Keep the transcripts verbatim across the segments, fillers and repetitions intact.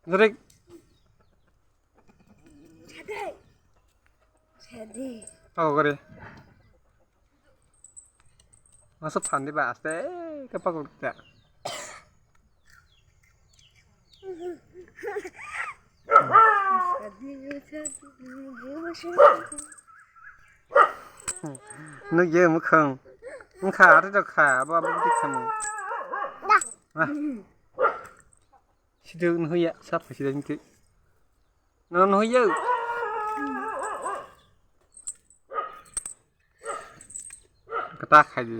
Jare. Sadi. Pago gori. Masa thandi ba aste ke pago ta. Nuk ye mukhang. Wngkha, ate to kha, abo, abo, bwtwi khamung. Ah. Sidu nuhuya, sap, sidu nuhuya. No nuhuya. Kata khai di.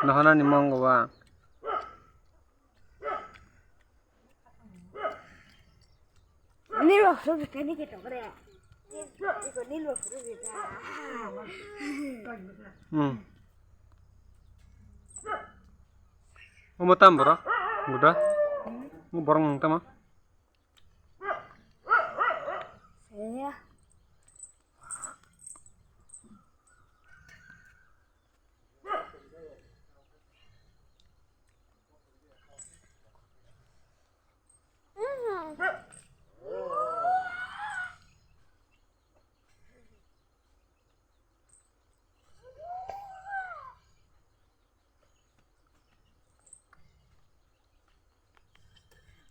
Nohana ni mongo ba. Nilo suru kani ke tokre. Iko nilo suru kita. Hmm. Omo tam borok? Guda? Omo borok nang tama? Saya.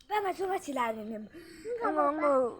Baba, coba sila ni. Enggak, enggak.